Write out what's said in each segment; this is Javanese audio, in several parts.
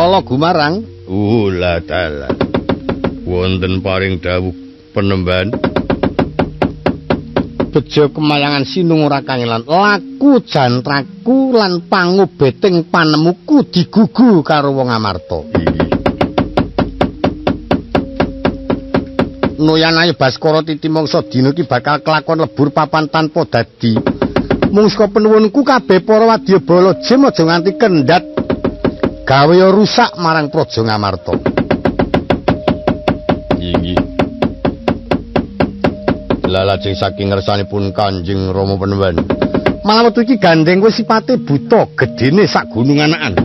Kala gumarang. Ula dalah. Wonten paring dawuh penemban. Bejo kemayangan sinung ora kangelan. Laku jantraku lan pangobeting panemuku digugu karo wong Amarta. Noyan Ayu Baskara titi mangsa dina iki bakal kelakon lebur papan tanpa dadi. Mung saka penuwunku kabeh para wadyabala jem aja nganti kendhat gawe rusak marang Praja Ngamarta. Inggih. Lalajeng saking ngersanipun Kanjeng Rama Penemban. Malah wektu iki gandeng kowe sipate buta gedene sak gunung anakan.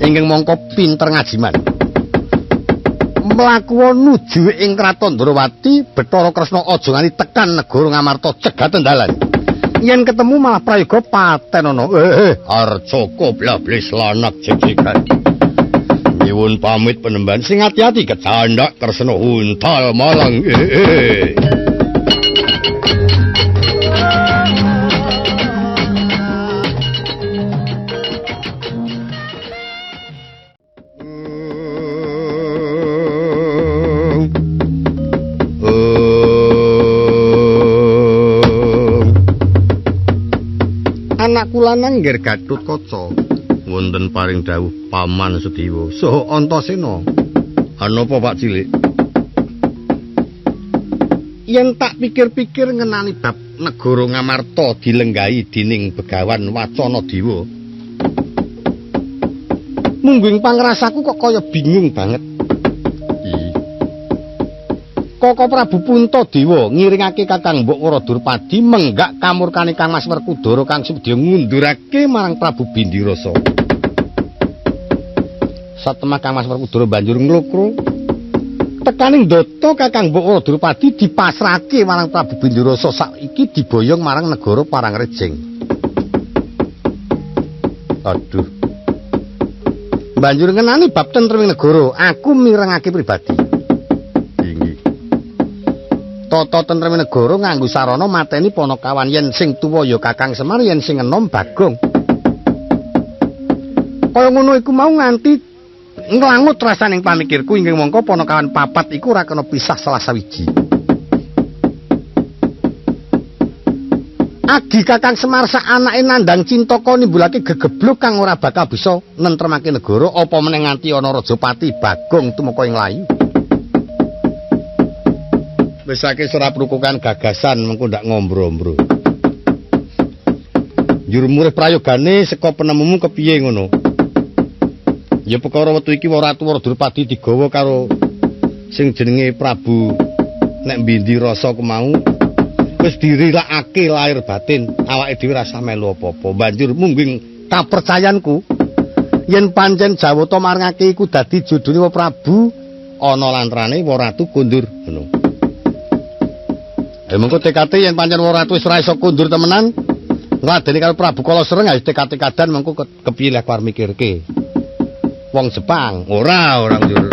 Ingkang mongko pinter ngajiman. Mlaku nuju ing Kraton Ndrawati, Bathara Kresna aja nganti tekan negara Ngamarta cegaten dalan. Yen ketemu malah prayoga patenono. Arcaka blablis lanak jejegan. Nyuwun pamit penemban sing ati-ati kecandak Kresna untal malang. Anakku lanang nggir Gatotkaca. Wonten paring dawuh Paman Sediwa saha Antasena. Anapa Pak Cilik? Yen tak pikir-pikir ngenani bab negara Ngamarta dilenggahi dening Begawan Wacana Dewa, mungguing pangrasaku kok kaya bingung banget. Koko Prabu Puntadewa ngiringake Kakang Mbok Wara Durpadi menggak kamurkane Kang Mas Werkudara kang sudya ngundurake marang Prabu Bindirasa. Satemah Kang Mas Werkudara banjur nglokro tekaning data Kakang Mbok Wara Durpadi dipasrahake marang Prabu Bindirasa saiki diboyong marang negara Parangrejeng. Aduh. Banjur ngenani bab tentreming negara, aku mirengake pribadi. Tata tentreme negara nganggo sarana mateni panakawan yen sing tuwa ya Kakang Semar yen sing enom Bagong. Kaya ngono iku mau nganti nglangut rasaning pamikirku inggih mongko panakawan papat iku ora kena pisah salah sawiji. Agi Kakang Semar sak anake nandhang cintaka nimbulake gegebluk kang ora bakal bisa nentremake negara apa meneh nganti ana Rajapati Bagong tumeka ing layu. Wis akeh ora prukukan gagasan mengko ndak ngombro-ombro. Njur murih prayogane saka penemumu kepiye ngono? Ya perkara wektu iki Ratu Drupadi digawa karo sing jenenge Prabu nek Bindirasa kemau wis dirilakake lahir batin, awake dhewe rasah melu apa-apa. Banjur mungguing kapercayanku yen pancen Jawata marangake iku dadi jodhone Prabu ana lantrane Ratu kondur ngono. Mengko TKT yen pancen Ratu wis ora iso kondur temenan ngladeni karo Prabu Kala Sreng ayo TKT kadan mengko kepiye lek arep mikirke. Wong Jepang ora njur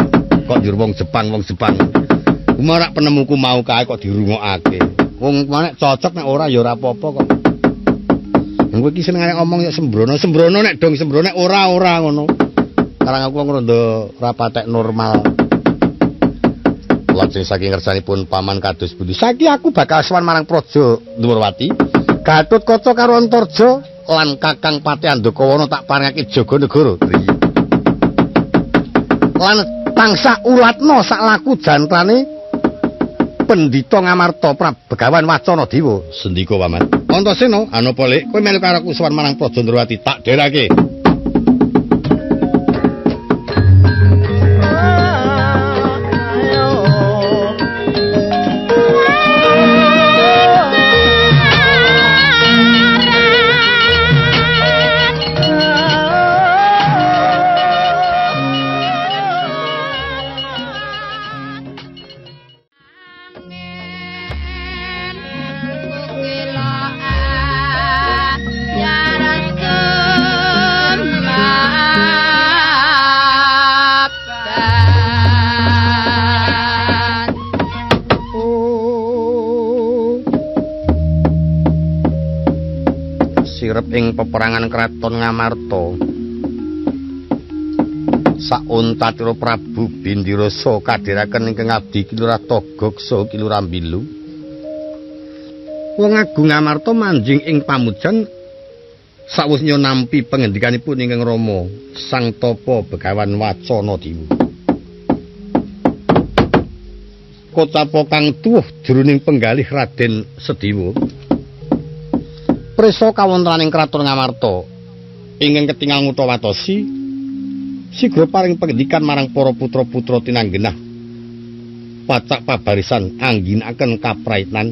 kok njur wong Jepang wong Jepang. Kumarak penemuku mau kae kok dirungokake. Wong nek cocok nek ora ya ora apa-apa kok. Kowe iki senengane omong ya sembrono, sembrono nek dong sembrono nek ora ngono. Karang aku wong rada ora patek normal. Lajeng saking ngersanipun paman kados pundi. Saiki aku bakal sowan marang Praja Ndhuwurwati. Gatotkaca karo Antarja lan Kakang Patih Andakawana tak paringake jaga negara. Lan tansah ulatna sak laku jantrane Pendhita Ngamarta Prabegawan Wacana Dewa. Sendika paman. Antasena, anapa Lek? Kowe melu karo aku sowan marang Praja Ndhuwurwati tak derake. Ing peperangan Kraton Ngamarta. Sauntatira Prabu Bindirasa kadhiraken ingkang abdi Ki Lurah Togog saha Ki Lurah Bilu. Wong Agung Ngamarta manjing ing pamujan sawusnya nampi pengendikanipun ingkang Rama Sang Tapa Begawan Wacana Dewa. Kocapa kang tuwuh jroning penggalih Raden Sediwa. Prisa kawontenaning kraton Ngamarta ingkang ketingal ngutha watosi sigra paring pengendikan marang para putra-putra tinanggenah pacak pabarisan angginakaken kapraitnan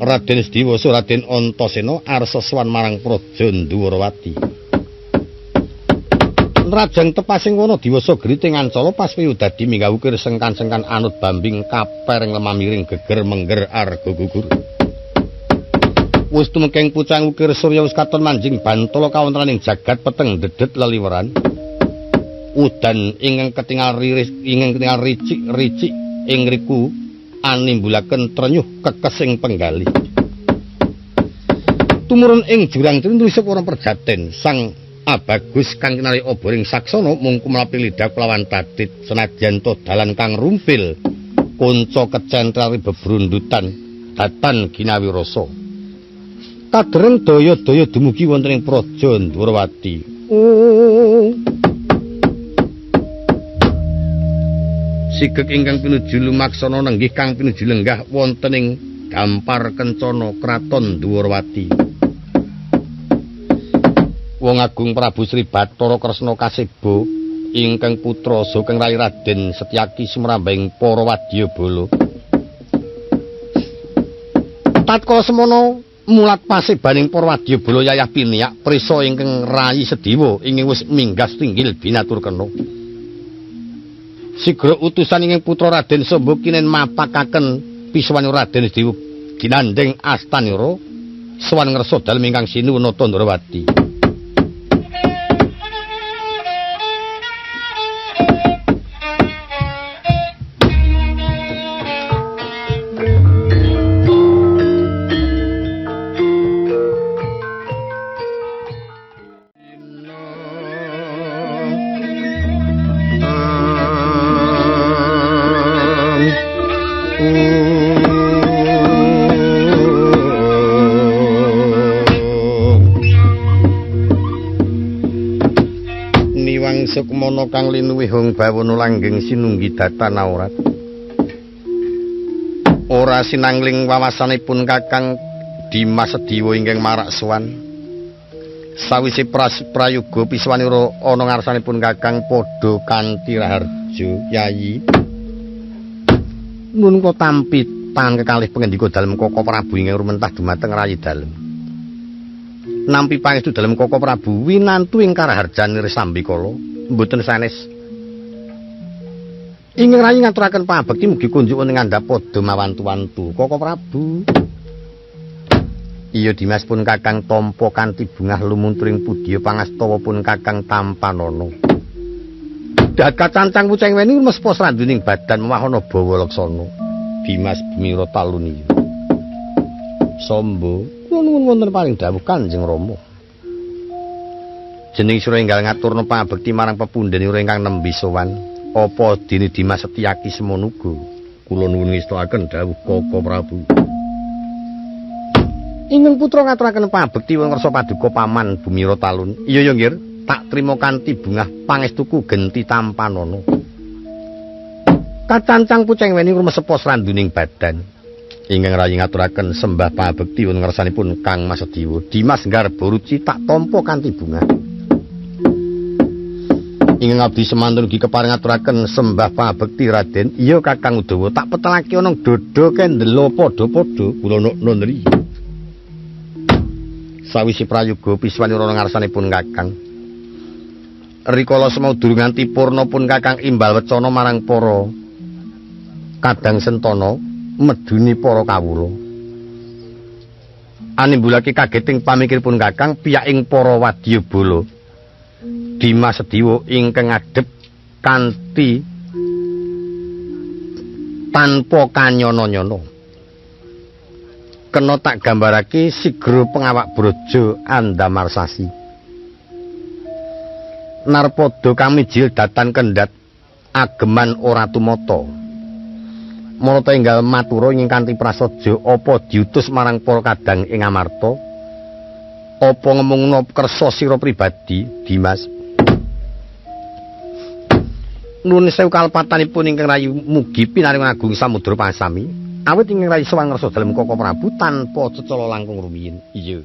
Raden Sediwa Raden Antasena arsa sowan marang Praja Ndwarawati. Rajang tepasing wana diwasa griting ancala pas dadi minggah ukir sengkan-sengkan anut bambing kapereng lemah miring geger mengger arga gugur. Wis tumekeng pucang ukir surya wis katon manjing bantala kawontenan ing jagat peteng dedet leliweran. Udan ingkang ketingal riris ingkang ketingal ricik-ricik ing ngriku animbulaken trenyuh kekesing penggalih. Tumurun ing jurang trintu para perjaten sang abagus kang kinali oboring saksana mung kumlapi lidah kelawan tatit senajan to dalan kang rumpil kunca kecentrari bebrundutan datan ginawi rasa. Kadereng daya-daya dumugi wonten ing Praja Ndwarawati. Sigek ingkang pinuju lumaksana nenggih kang pinuju lenggah wonten ing Gampar Kencana Kraton Ndwarawati. Wong Agung Prabu Sri Bathara Kresna Kaseba ingkang putra saking Rai Raden Setyaki sumrambahing para wadyabala. Tatkala semono mulat pasebaning para wadyabala yayah piniak prisa ingkang Rayi Sediwa ingkang wis minggas tinggil binatur kena. Sigra utusan ingkang putra Raden Samba kinen mapakaken pisuwan Raden Sediwa ginandheng astanira sowan ngresa dalem ingkang sinuwun Nata Ndrawati. Sukmana kang linuwih hong bawana langgeng sinunggi datan aurat. Ora sinangling wawasanipun Kakang Dimas Sediwa ingkang marak sowan. Sawise prayoga piswanira ana ngarsanipun Kakang padha kanthi raharja Yayi. Nun kula tampi tangan kekalih pengendika dalem Koko Prabu ingkang rumentah dumateng rayi dalem. Nampi pangestu dalem Koko Prabu winantu ing karaharjan Sambikala. Mboten sanes. Ingkang rayi ngaturaken pangabekti mugi kunjuk wonten ngandhap padha mawantu-wantu Koko Prabu. Iya Dimas pun Kakang tampa kanthi bungah lumunturing pudya pangastawa pun Kakang tampanana. Dahat kacancang puceng weni mespa sranduning badan wahana bawa laksana. Dimas Bumira Taluniya. Samba, kula nuwun wonten paring dawuh Kanjeng Rama. Jeneng sira enggal ngaturna pangabekti marang pepundhenira ingkang nembe sowan. Apa dene Dimas Setyaki semono uga? Kula nuwun ngestokaken dawuh Koko Prabu. Ingkang putra ngaturaken pangabekti wonten ngarsa paduka paman Bumira Talun. Iya ya nggir, tak trima kanthi bungah pangestuku genti tampanana. Kacancang puceng weni rumesepa sranduning badan. Ingkang rayi ngaturaken sembah pangabekti wonten ngarsanipun Kang Mas Sediwa. Dimas Garba Ruci tak tampa kanthi bungah. Ingkang abdi semantun ugi kepareng ngaturaken sembah pangabekti Raden. Iya Kakang Udawa, tak petelake ana dodo kendela padha-padha kula nonri. Sawise prayoga piswanira ngarsanipun Kakang. Rikala semau durung nganti purna pun Kakang imbal wecana marang para kadang sentana meduni para kawula. Animbulake kageting pamikiripun Kakang piyaking para wadyabala. Dimas Sediwa ingkang ngadhep kanthi tanpa kanyono-nyono. Kena tak gambarake sigra pengawak brojo andamar sasi. Narpada kamijil datan kendhat ageman ora tumata. Marata enggal matura ing kanthi prasaja apa diutus marang para kadang ing Amarta? Apa ngemungna kersa sira pribadi, Dimas? Nuwun sewu kalpatanipun ingkang rayi mugi pinaringan agung samudra pasami. Awit ingkang rayi sowan ngrasa dalem Koko Prabu tanpa cecala langkung rumiyin. Iya.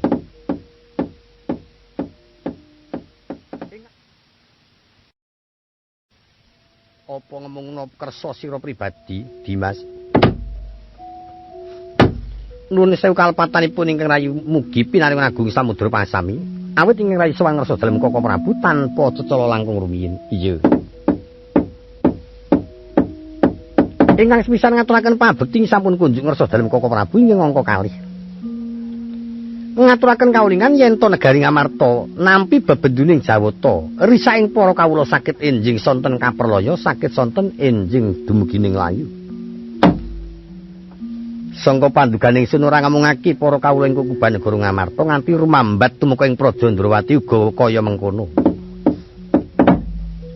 Apa ngemungna kersa sira pribadi, Dimas? Nuwun sewu kalpatanipun ingkang rayi mugi pinaringan agung samudra pasami. Awit ingkang rayi sowan ngrasa dalem Koko Prabu tanpa cecala langkung rumiyin. Iya. Ingkang sepisan ngaturaken pabekti sampun kunjuk ngrasa dalem Koko Prabu ing angka kalih. Ngaturaken kawulingan yen to negari Ngamarta nampi bebenduning Jawata, risaing para kawula sakit enjing sonten kaperlaya, sakit sonten enjing dumugining layu. Sangka panduganing ingsun ora ngamungake para kawula ing kukuban negara Ngamarta nganti rumambat tumeka ing Praja Ndrawati uga kaya mengkono.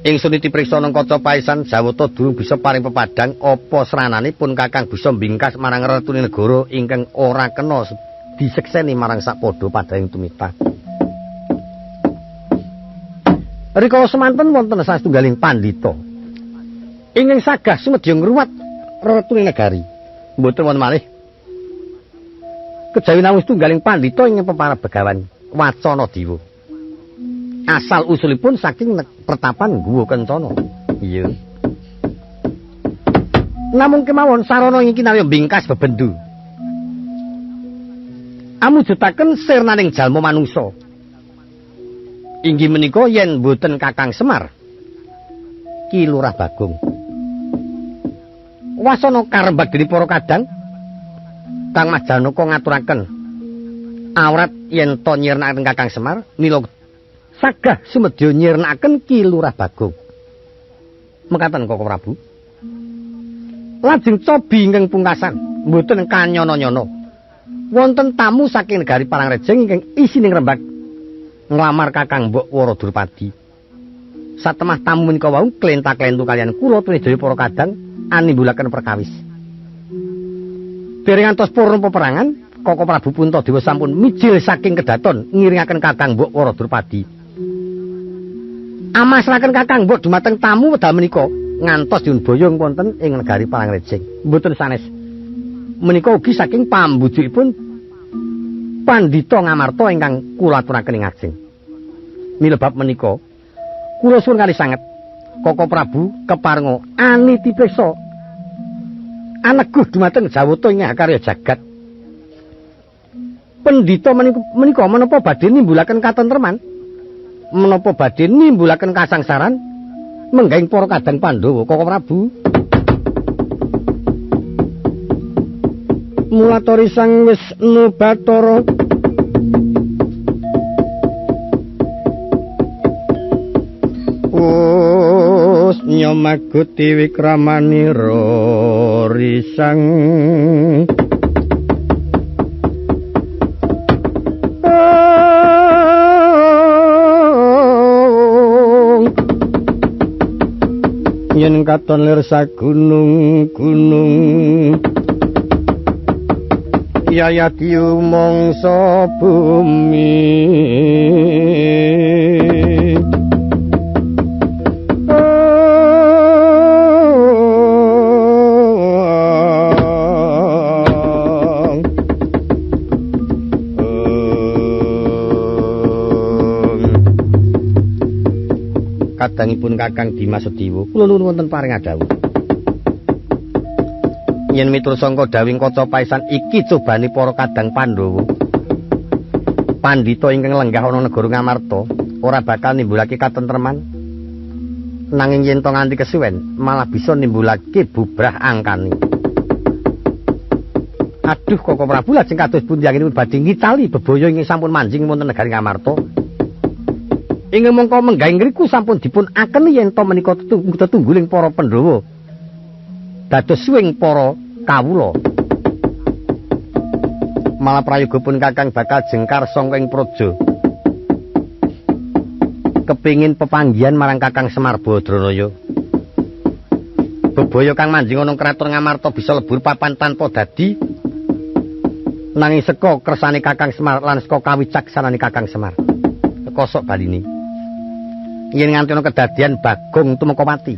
Ingsun iti priksa nang kaca paesan Jawata durung bisa paring pepadang apa srananipun Kakang bisa mbingkas marang retune negara ingkang ora kena disekseni marang sapadha padhaing tumitah. Rikala semanten wonten satunggaling pandhita ingkang sagah sumedya ngruwat retune negari. Mboten wonten malih kejawi namung setunggaling pandhita ingkang peparab Begawan Wacana Dewa. Asal usulipun saking pertapan Guwa Kencana. Iya. Namung kemawon sarana iki kinarya bingkas bebendu. Amujudaken sirnaning jalma manungsa. Inggih menika yen boten Kakang Semar, Ki Lurah Bagong. Wasana karembak dening para kadang, Kang Mas Janaka ngaturaken awrat yen to nyirnakaken Kakang Semar mila sagah sumedya nyirnakaken Ki Lurah Bagong. Mekaten Koko Prabu. Lajeng cobi ingkang pungkasan, mboten kanyono-nyono. Wonten tamu saking negari Parangrejeng ingkang isining rembag nglamar Kakang Mbok Wara Drupadi. Satemah tamu menika wau klenta-klentu kaliyan kula Trijaya para kadang animbulaken perkawis. Dereng ngantos purna peperangan, Koko Prabu Puntadewa sampun mijil saking kedaton ngiringaken Kakang Mbok Wara Drupadi. Amasraken Kakang Mbok dumateng tamu wedal menika ngantos dipun boyong wonten ing negari Parangrejeng. Mboten sanes. Menika ugi saking pambujukipun Pandhita Ngamarta ingkang kula aturaken ing ajeng. Mila bab menika kula suwun kali sanget Koko Prabu keparenga aniti priksa aneguh dumateng Jawata ing akarya jagat. Pendhita menika menapa badhe nimbulaken katentreman, menapa badhe nimbulaken kasangsaran menggahing para kadang Pandhawa Koko Prabu. Mulatori Sang Wisnu Bathara us nyomaguti wikramanira risang yen katon lir sagunung-gunung yayati mangsa bumi. Kadangipun Kakang Dimas Sediwa, kula nuwun wonten paring adhawuh. Yen miturut sangka dawing kaca paesan iki cobane para kadang Pandhawa. Pandhita ingkang lenggah ana negara Ngamarta ora bakal nimbulake katentreman. Nanging yen to nganti kesuwen malah bisa nimbulake bubrah angkane. Aduh Koko Prabu lajeng kados pundi anggenipun badhe ngicali bebaya ingkang sampun manjing wonten negari Ngamarta. Ingkang mongko menggahing ngriku sampun dipun akeni yen to menika tetungguling para Pandhawa. Dados suwing para kawula. Malah prayoga pun Kakang bakal jengkar sangka ing praja. Kepingin pepanggihan marang Kakang Semar Badranaya. Bebaya kang manjing ana kraton Ngamarta bisa lebur papan tanpa dadi nanging seka kersane Kakang Semar lan seka kawicaksanane Kakang Semar. Kosok baline. Yen nganti ana kedadian Bagong tumeka mati,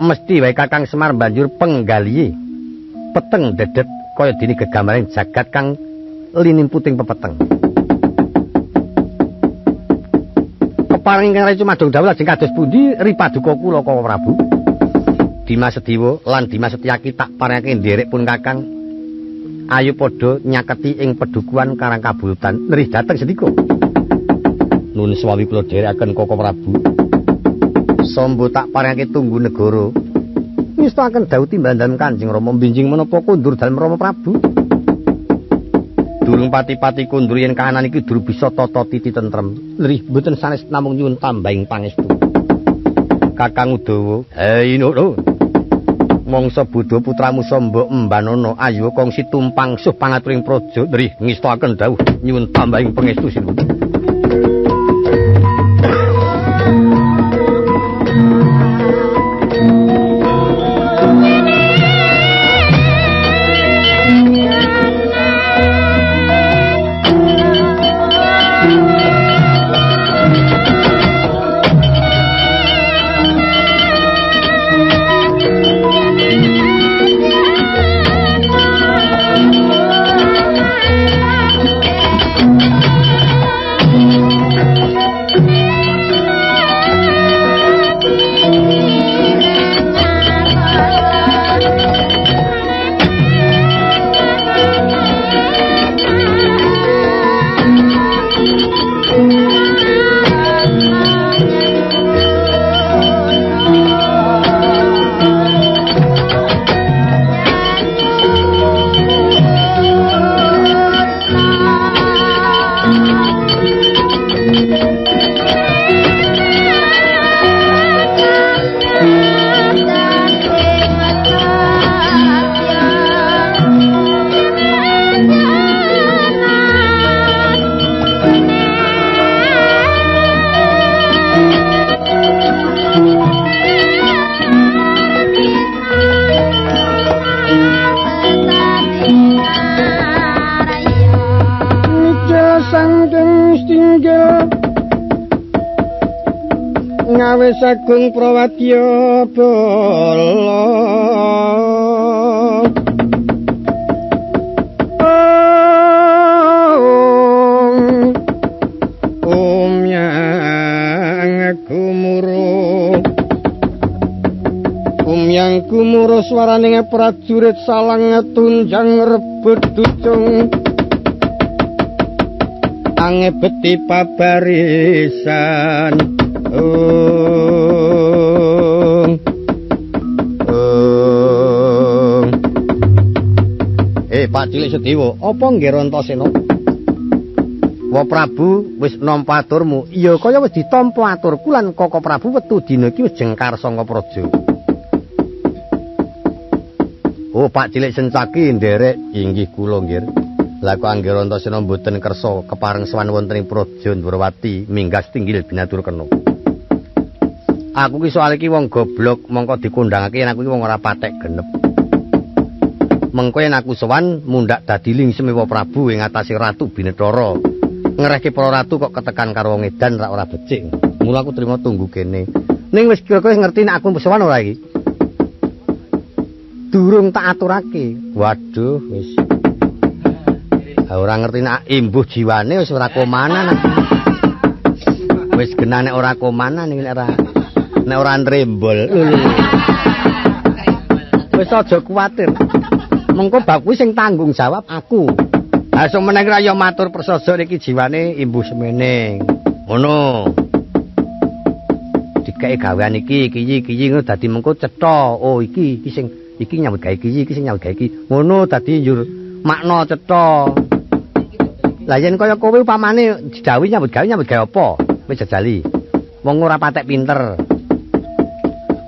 mesti wae Kakang Semar banjur penggalihe peteng dedet kaya dene gegambaring jagat kang linimputing pepeteng. Keparing ingkang rayi cumadung dawuh lajeng kados pundi ripaduka kula Kaka Prabu? Dimas Sediwa lan Dimas Setyaki tak paringake nderek pun Kakang. Ayo padha nyaketi ing pedukuhan Karang Kabulutan. Nerih dateng sendika. Nun swawi kula dherekaken Kaka Prabu. Sombo tak paringake tunggu negara. Ngestakaken dawuh timbalan dalem Kanjeng Rama binjing menapa kondur dalem Rama Prabu. Durung pati-pati kondur yen kahanan iki durung bisa tata titi tentrem. Lirih mboten sanes namung nyuwun tambahing pangestu. Kakang Udawa, hei ngono. Mangsa bodho putramu Samba Mbanana ayo kongsi tumpang suh pangaturing praja. Lirih ngestakaken dawuh nyuwun tambahing pangestu sinuwun. Sagung Prawadya bala om yang gumuruh om yang gumuruh swarane prajurit salang tunjang rebut ducung angebeti pabarisan. Pak Cilik Sediwa, apa nggih Antasena? Wa Prabu wis nampa aturmu. Iya kaya wis ditampa aturku lan Kaka Prabu wetu dina iki wis jengkar saka praja. Oh, Pak Cilik Sencaki nderek inggih kula nggih. Lah kok anggih Antasena mboten kersa kepareng sowan wonten ing Praja Ndwarawati minggas tinggil binatur kena. Aku ki soal iki wong goblok mongko dikondhangake yen aku iki wong ora patek genep. Mengko yen aku sowan mundhak dadi ling Semewa Prabu ing atase Ratu Binethara. Ngerehke para ratu kok ketekan karo wong edan rak ora becik. Mula aku trima tunggu kene. Ning wis kira-kira wis ngerti nek aku sowan ora iki? Durung tak aturake. Waduh wis. Ora ngerti nek imbuh jiwane wis ora komanan. Wis genah nek ora komanan nek ora nek ora nrembol. Wis aja kuwatir. Mengko bab kuwi sing tanggung jawab aku. Ha sumeneng ra ya matur prasaja niki jiwane imbuh semene. Ngono. Dikeki gawean iki iki iki ngono dadi mengko cetha. Oh iki iki sing iki nyambut gawe iki iki sing nyambut gawe iki. Ngono dadi njur makna cetha. Lah yen kaya kowe upamane didhawuhi nyambut gawe apa? Wis jajali. Wong ora patek pinter.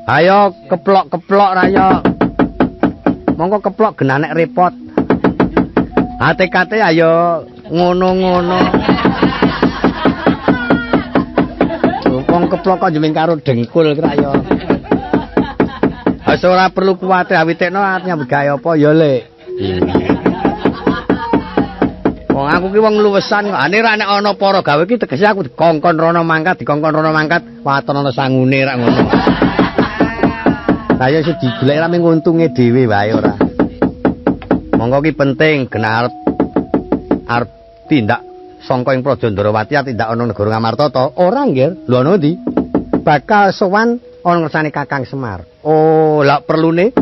Ayo keplok-keplok ra yo. Mongko keplok genanek repot. ATKT ayo ngono-ngono. Wong keplok kok jeming karo dengkul kira ya. Wis ora perlu kuwatir awitekno arep nyambut gawe apa ya, Lek. Wong aku ki wong luwesan kok. Ane ra nek ana para gawe ki tegese aku dikongkon rono mangkat, dikongkon rono mangkat, waton ana sangune ra ngono. Lah ya sing digoleki ra mung untunge dhewe wae ora. Monggo ki penting genah arep tindak sangka ing Praja Ndarawati tindak ana negara Ngamarta to? Ora nggih. Lho ana ndi? Bakal sowan ana ngersane Kakang Semar. Oh, lha perlune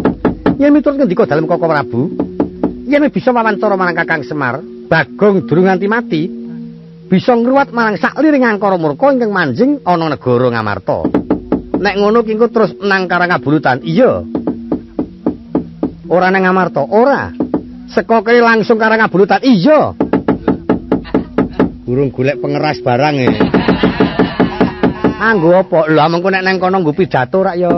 yen miturut ngendika dalem Koko Prabu, yen bisa wawancara marang Kakang Semar, Bagong durung nganti mati, bisa ngruwat marang sakliring angkara murka ingkang manjing ana negara Ngamarta. Nek ngono ki engko terus nang Karangabulutan. Iya. Ora nang Ngamarta, ora. Saka kene langsung Karangabulutan. Iya. Burung golek pengeras barang e. Anggo apa? Lha mengko nek nang kono nggo pidato rak ya.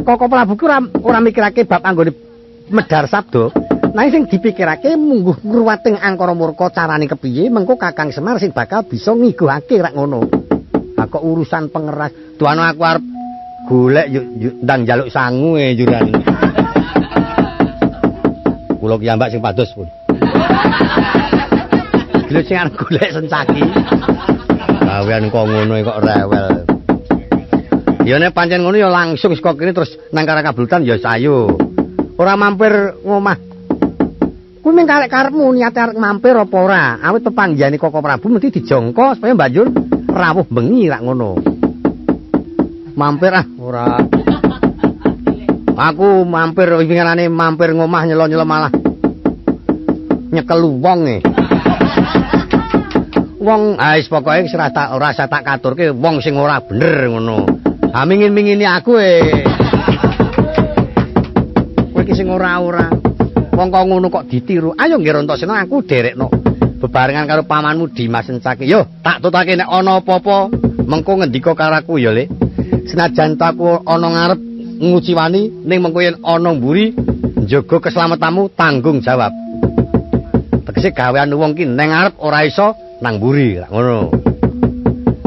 Koko Prabu ki ora mikirake bab anggone medhar sabda. Nanging sing dipikirake mungguh ngruwating angkara murka carane kepiye mengko Kakang Semar sing bakal bisa ngiguhake rak ngono. Ha kok urusan pengeras. Duano aku arep golek yo ndang njaluk sangu e juran. Kula ki ambak sing pados pun. Lha sing arep golek sencaki. Gawean kok ngono kok rewel. Ya nek pancen ngono ya langsung saka kene terus nang Karangabulutan ya sayo. Ora mampir ngomah. Kuwi mung karek karepmu niate arep mampir apa ora? Awit pepanggihane Koko Prabu mesti dijangka supaya banjur rawuh bengi rak ngono. Mampir ah ora. Aku mampir winginane mampir ngomah nyelo-nyelo malah nyekel wong e. Wong ah wis pokoke ora usah tak katurke wong sing ora bener ngono. Ha mingin-mingini aku e. Kowe iki sing ora-ora. Wong kok ngono kok ditiru. Ayo nggih Antasena aku derekno bebarengan karo pamanmu Dimas Sencaki. Yo tak tutake nek ana apa-apa mengko ngendika karo aku ya, Lek. Senajan aku ana ngarep nguciwani ning mengko yen ana mburi njaga keselamatanmu tanggung jawab. Tegese gawean wong ki neng ngarep ora iso nang mburi rak ngono.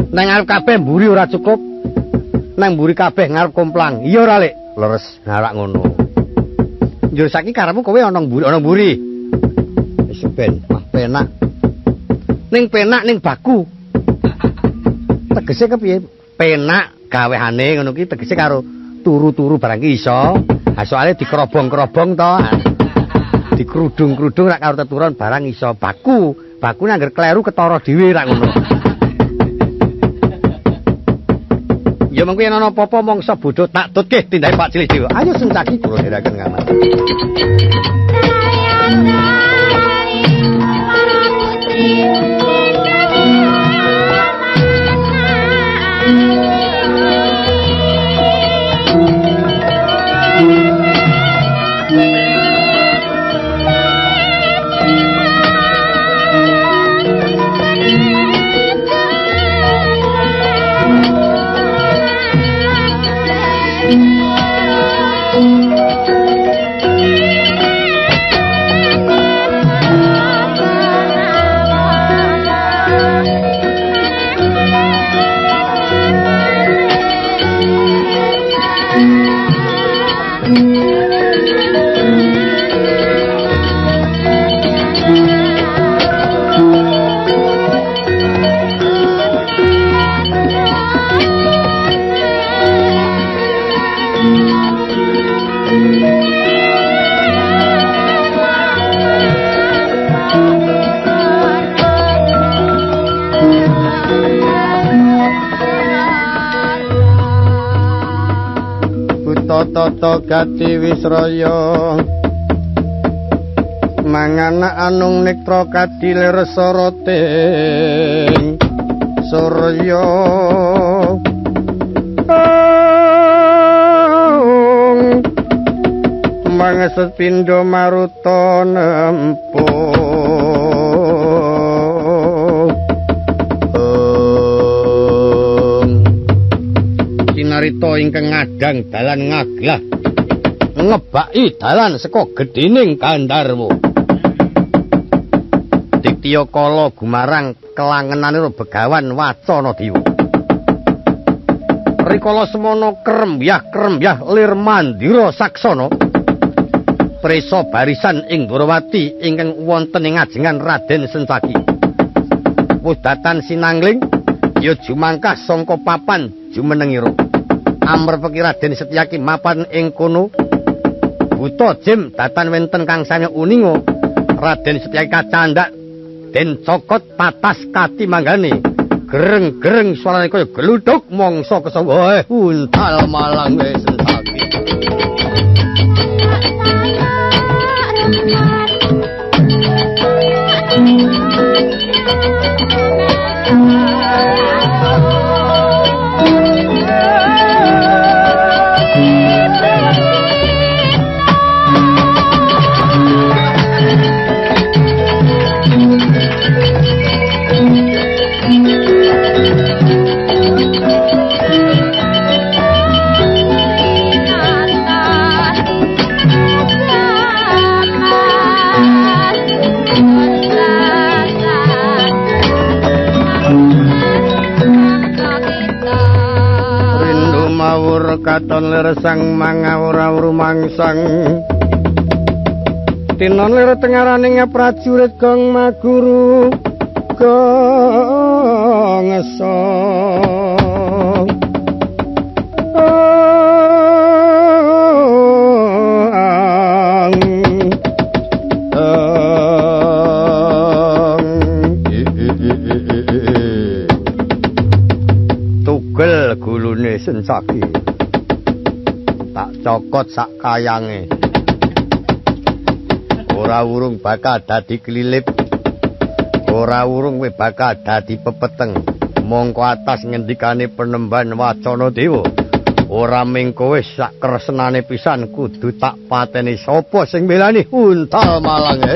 Neng ngarep kabeh mburi ora cukup. Nang mburi kabeh ngarep komplang. Iya ora, Lek? Leres rak ngono. Njur saiki karepmu kowe ana mburi, ana mburi. Wis ben, mah penak. Ning penak ning baku. Tegese kepiye? Penak gawehane ngono ki tegese karo turu-turu barang ki iso. Ha soalé dikerobong-kerobong to. Dikrudung-krudung rak karo teturon barang iso baku. Bakune angger kleru ketara dhewe rak ngono. Ya mengko yen ana apa-apa mangsa bodho tak tutke tindake Pak Cilik dhewe. Ayo Sencaki kula dherekaken ngamar. Tata gati wisraya mangana anung nektra kadilir soroting surya mangeset pindha maruta nempuh. Cinarita ingkang ngadang dalan ngaglah ngebaki dalan saka gedhening Gandharwa. Diktya kala gumarang kelangenanira Begawan Wacana Dewa. Rikala semono krembyah-krembyah lir mandira saksana presa barisan ing Dwarawati ingkang wonten ing ajengan Raden Sencaki. Wudatan sinangling ya jumangkah sangka papan jumenengira. Amrepeki Raden Setyaki mapan ing kono. Buta jim datan wenten kang sanya uninga Raden Setyaki kacandhak den cokot tatas katimanggane. Gereng-gereng suarane kaya gluduk mangsa kesawa. Untal malang Sencaki. Katon lir sang mangawur mangsang tinon lir tengaraning prajurit gong maguru gong esong tugel gulune Sencaki tak cokot sak kayange. Ora urung bakal dadi klilip. Ora urung kowe bakal dadi pepeteng. Mongko atas ngendikane penemban wacana dewa. Ora ming kowe sak kresenane pisan kudu tak pateni sapa sing mbelani untal malang.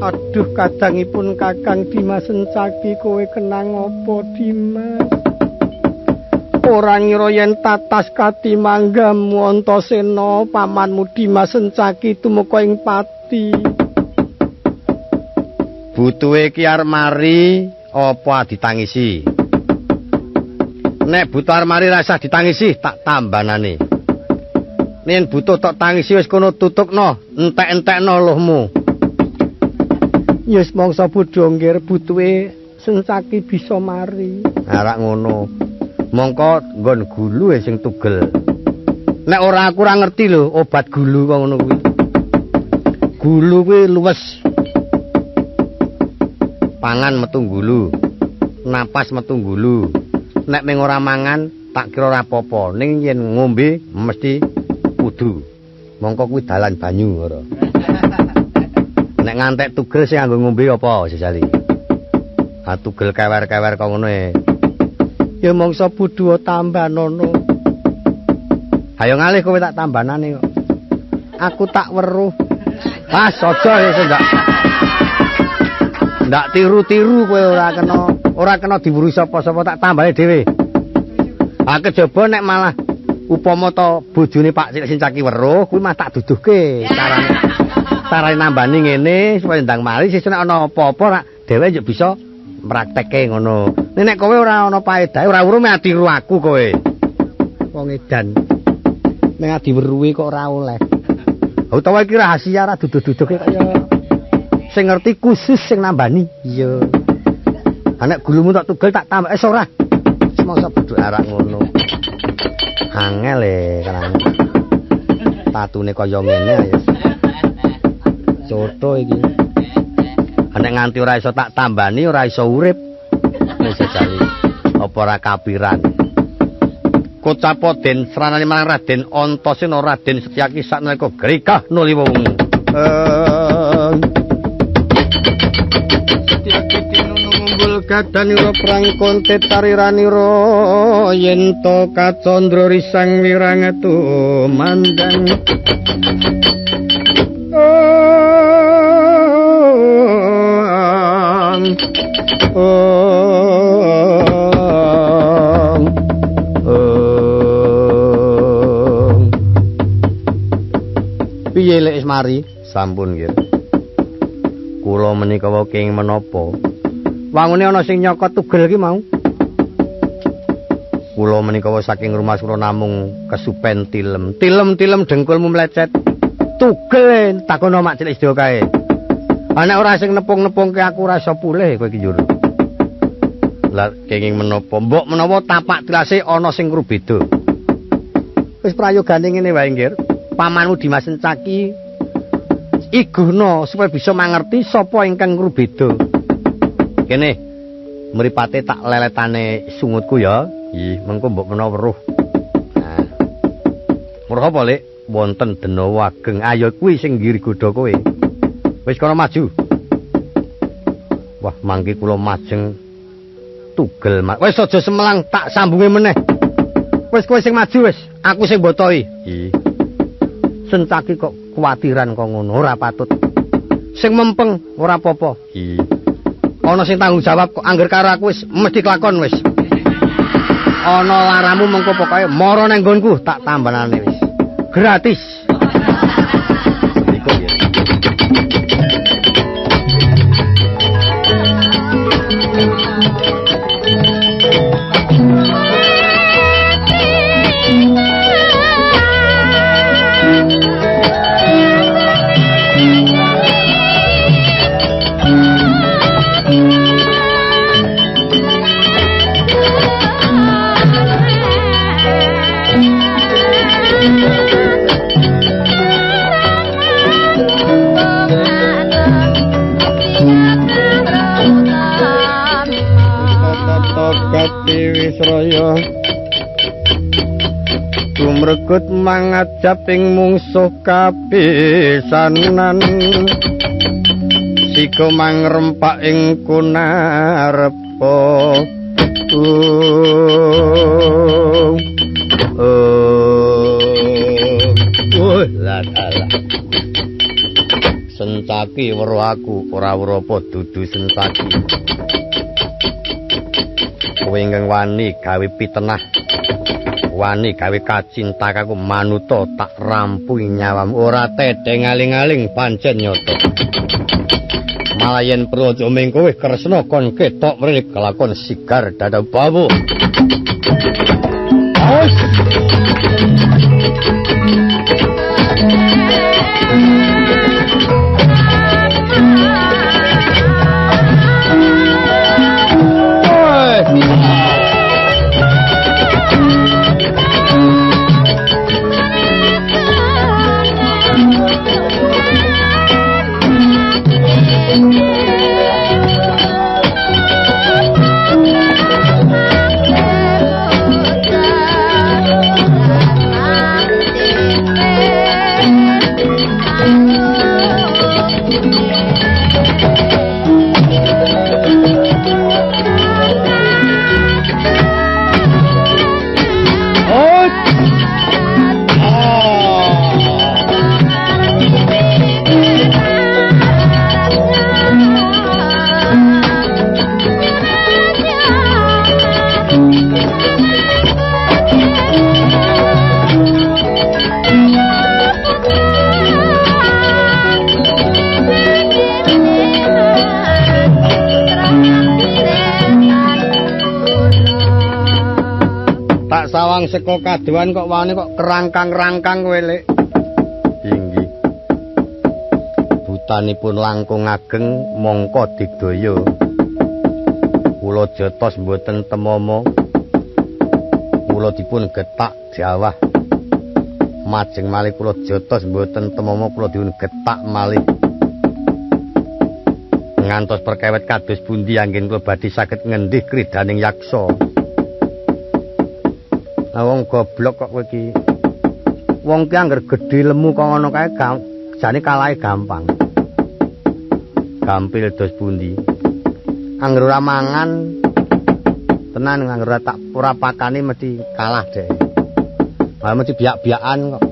Aduh kadangipun Kakang Dimas Sencaki kowe kenang apa Dimas? Ora ngira yen tatas katimanggamu Antasena pamanmu Dimas Sencaki tumeka ing pati. Butuhe ki arep mari apa ditangisi? Nek butuh arep mari rasah ditangisi tak tambanane. Yen butuh tok tangisi wis kono tutukno, entek-entekno luhmu. Yes mangsa bodho nggir butuhe Sencaki bisa mari. Arak ngono. Mongko nggon gulu sing tugel. Nek ora aku ora ngerti lho obat gulu kok ngono kuwi. Gulu kuwi luwes. Pangan metu gulu. Napas metu gulu. Nek ming ora mangan tak kira ora apa-apa. Ning yen ngombe mesti kudu. Mongko kuwi dalan banyu ora. Nek ngantek tugel sing nganggo ngombe apa jajali? Ha tugel kewer-kewer kok ngono e. Ya mangsa bodho tambanono. Hayo ngalih kowe tak tambanane kok. Aku tak weruh. Pas aja wis ndak. Ndak tiru-tiru kowe ora kena diweruhi sapa-sapa tak tambahi dhewe. Ha kejaba nek malah upama to bojone Pak Cilik Sencaki weruh kuwi mah tak duduhke carane. Carane nambani ngene supaya ndang mari sesuk nek ana apa-apa rak dhewe yo bisa praktekke ngono. Nek kowe ora ana paedahe ora weruh meh tiru aku kowe. Wong edan. Nek diweruhi kok ora oleh. Utawa iki rahasia ora duduh-duduhke kaya sing ngerti khusus sing nambani. Iya. Nek gulumu tak tugel tak tambah es ora. Semongso bodho arak ngono. Angel e karang. Tatune kaya ngene ayo. Cotho iki. Nek nganti ora iso tak tambani ora iso urip. Wis jajali. Apa ora kapiran. Kocapo den sranane marang Raden Antasena Raden Setyaki saknalika gregah nuli wungu. Tekadanira prang konte tariranira yen to kacandra risang wirang tumandang. Piye lek wis mari? Sampun nggih. Kula menika kenging menapa? Wangune ana sing nyokot tugel iki mau. Kula menika saking rumah kula namung kesupen tilem. Tilem-tilem dengkulmu mlecet. Tugel takono mak cilik sedaya kae. Ana ora sing nepung-nepungke aku ora iso pulih kowe iki njur. Lah kenging menapa? Mbok menawa tapak tilase ana sing rubeda. Wis prayogane ngene wae nggih. Pamanmu Dimas Sencaki iguhna supaya bisa mangerti sapa ingkang ngrubeda. Kene mripate tak leletane sungutku ya. Nggih, mengko mbok menawa weruh. Nah. Weruh apa, Lek? Wonten denawa ageng. Ayo kuwi sing nggiri godha kowe. Wis kono maju. Wah, mangke kula majeng tugel. Wis aja semelang, tak sambunge meneh. Wis kowe sing maju wis, aku sing botoi. Nggih. Sencaki kok kuwatiran kok ngono, ora patut. Sing mempeng ora apa-apa. Nggih. Ana sing tanggung jawab kok angger karo aku wis mesti kelakon wis. Ana laramu mengko pokoke mara nang nggonku tak tambanane wis. Gratis. Iku ya. Wisraya tumregut mangajap ing mungsuh kapisanan sika mangrempak ing kunarepa. Lah Sencaki weruh aku ora weruh apa dudu Sencaki. Kowe ingkang wani gawe pitenah, wani gawe kacinta aku manuta tak rampungi nyawamu ora tedheng aling-aling pancen nyata. Malah yen perlu aja ming kowe Kresna kon ketok mrene kelakon sigar dada bawu. Sawang saka kadohan kok wani kok kerangkang-rangkang kowe lek. Inggih. Butanipun langkung ageng mongko digdaya. Kula jotos mboten temomo. Kula dipun getak jawah. Majeng malih kula jotos mboten temomo kula dipun getak malih. Ngantos perkewet kados pundi anggen kula badhe saged ngendih kridaning yaksa. Wong goblok kok kowe iki. Wong ki angger gedhe lemu kok ngono kae jane kalahe gampang. Gampil dos pundi? Angger ora mangan tenan, angger ora tak ora pakane mesti kalah dhek. Malah mesti biak-biakan kok.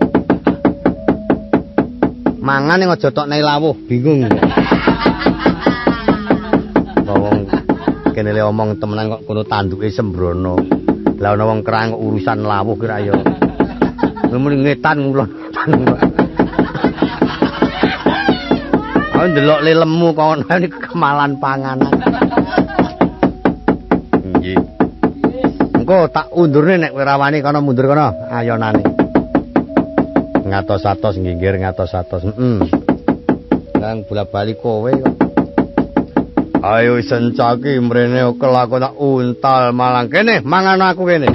Mangan ning aja tok nek lawuh, bingung. Wong kene le omong temenan kok kono tanduke sembrono. Lah ana wong kerang kok urusan lawuh kira ya. Muni ngetan ngulon. Aku ndelok le lemu kok ngono iki kemalan panganan. Nggih. Engko tak undurne nek kowe ra wani kono mundur kono ayonane. Ngatos-atos nggih ngatos-atos. Heeh. Nang bola-bali kowe kok. Ayo Sencaki mrene kelakon tak untal malang kene mangan aku kene.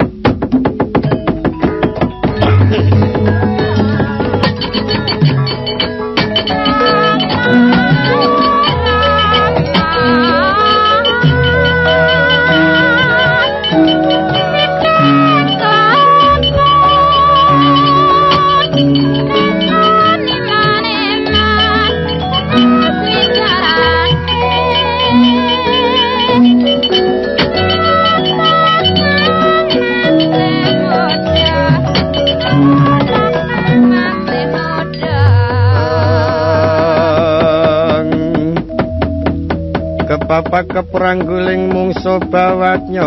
Kepapak keprangguling mungso bawatnya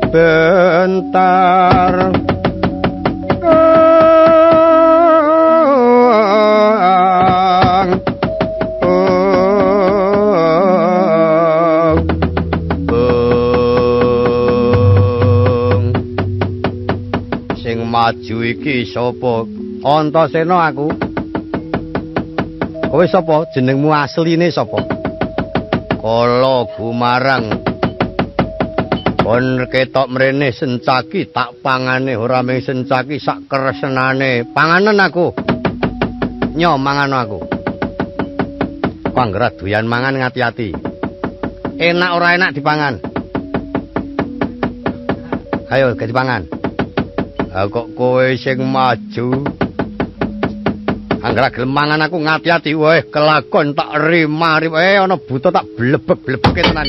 bentar. Sing maju iki sapa? Antasena aku. Kowe sapa? Jenengmu asline sapa? Kala gumarang. Kon ketok mrene Sencaki tak pangane ora mung Sencaki sak kresenane. Panganen aku. Nyo mangan aku. Panggerat doyan mangan ngati-ati. Enak ora enak dipangan. Ayo gak dipangan. Ha kok kowe sing maju. Angger gelem mangan aku ngati-ati, weh kelakon tak rima-rima, ana buta tak blebek-blebeke tenan.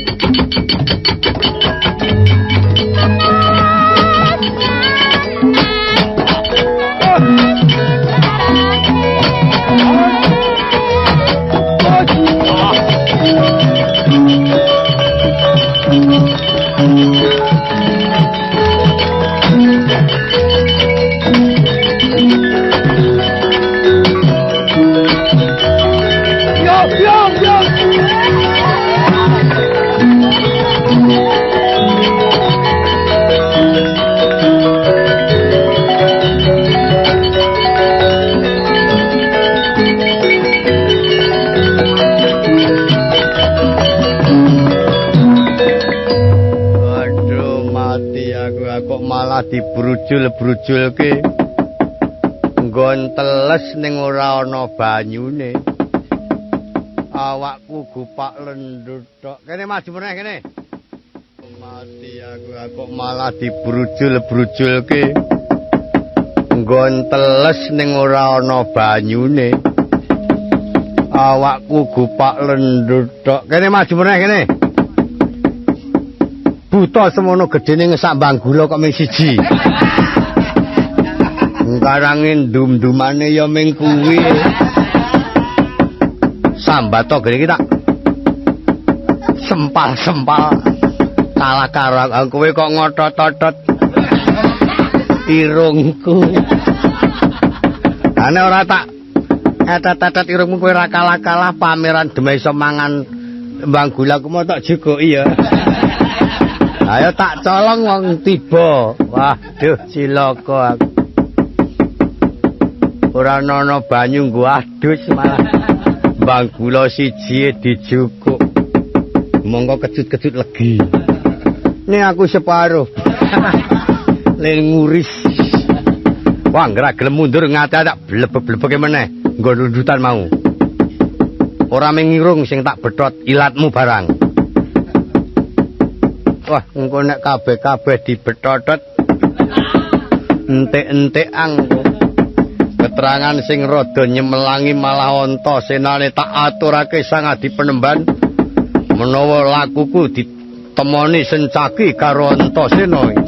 Dibrujul-brujulke nggon teles ning ora ana banyune. Awakku gupak lendut tok. Kene maju meneh kene. Mati aku kok malah dibrujul-brujulke nggon teles ning ora ana banyune. Awakku gupak lendut tok. Kene maju meneh kene. Buta semono gedene ngesambang gula kok ming siji. Karange ndum-ndumane ya ming kuwi. Sambato gede iki tak sempal-sempal kalah karo kowe kok ngotot-otot irungku. Ane ora tak etet-etet irungmu kowe ora kalah-kalah pameran demi iso mangan mbang gula ku mau tak jukuki ya. Ayo tak colong wong tiba. Waduh cilaka aku. Ora ana banyu nggo adus malah mbang gula siji dijukuk. Monggo kecut-kecut legi. Ning aku separuh. Le nguris. Wah, nggra gelem mundur ngati tak blebek-blebeke meneh nggo lundutan mau. Ora mung ngirung sing tak betot ilatmu barang. Wah, engko nek kabeh-kabeh dibetotot entek-entekan. Keterangan sing rada nyemelangi malah Antasenane tak aturake Sang Adi Penemban. Menawa lakuku ditemoni Sencaki karo Antasena.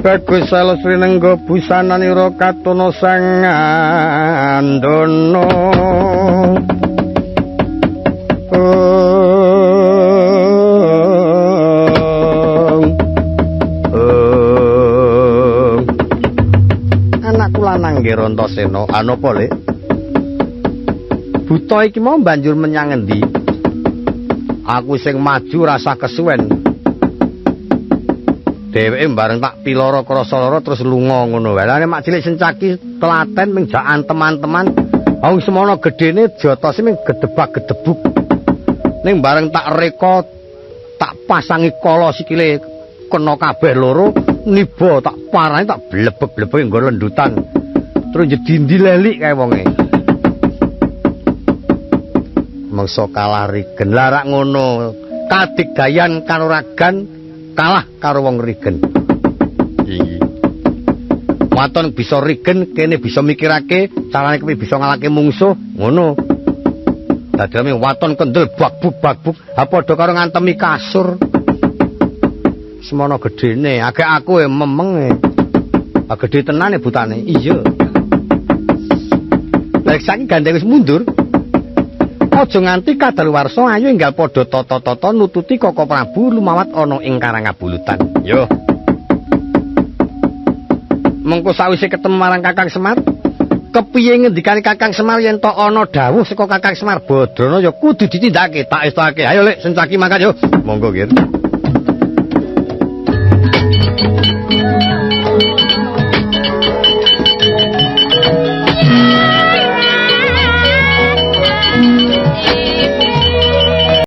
Bagus Salastri nenggo busananira katuna sangandana. Anakku lanang nggih Antasena, anapa Lek? Buta iki mau banjur menyang endi? Aku sing maju rasah kesuwen. Dheweke bareng tak piloro krasa lara terus lunga ngono wae. Lah nek mak cilik Sencaki telaten ming jak antem-anteman, wong semono gedene jotose ming gedebak-gedebuk. Ning bareng tak reka tak pasangi kala sikile kena kabeh loro, niba tak parani tak blebek-blebek nggo lendutan. Terus jedindi lelik kae wonge. Mangsa kalah rigen. Lah rak ngono, kadigdayan kanuragan kalah karo wong rigen. Iki. Waton bisa rigen, kene bisa mikirake carane kepiye bisa ngalahke mungsuh, ngono. Dadene waton kendel bagbuk-bagbuk, ha padha karo ngantemi kasur. Semono gedene, agek aku e memeng e. Ha gedhe tenane butane. Iya. Lah saiki gandeng wis mundur. Aja nganti kadaluwarsa, ayo enggal padha tata-tata nututi Koko Prabu lumawat ana ing Karangabulutan. Yo. Mengko sawise ketemu marang Kakang Semar, kepiye ngendikane Kakang Semar yen to ana dawuh saka Kakang Semar Badrana ya kudu ditindakake, tak estake. Ayo Lek, Sencaki mangkat yo. Monggo, Gir.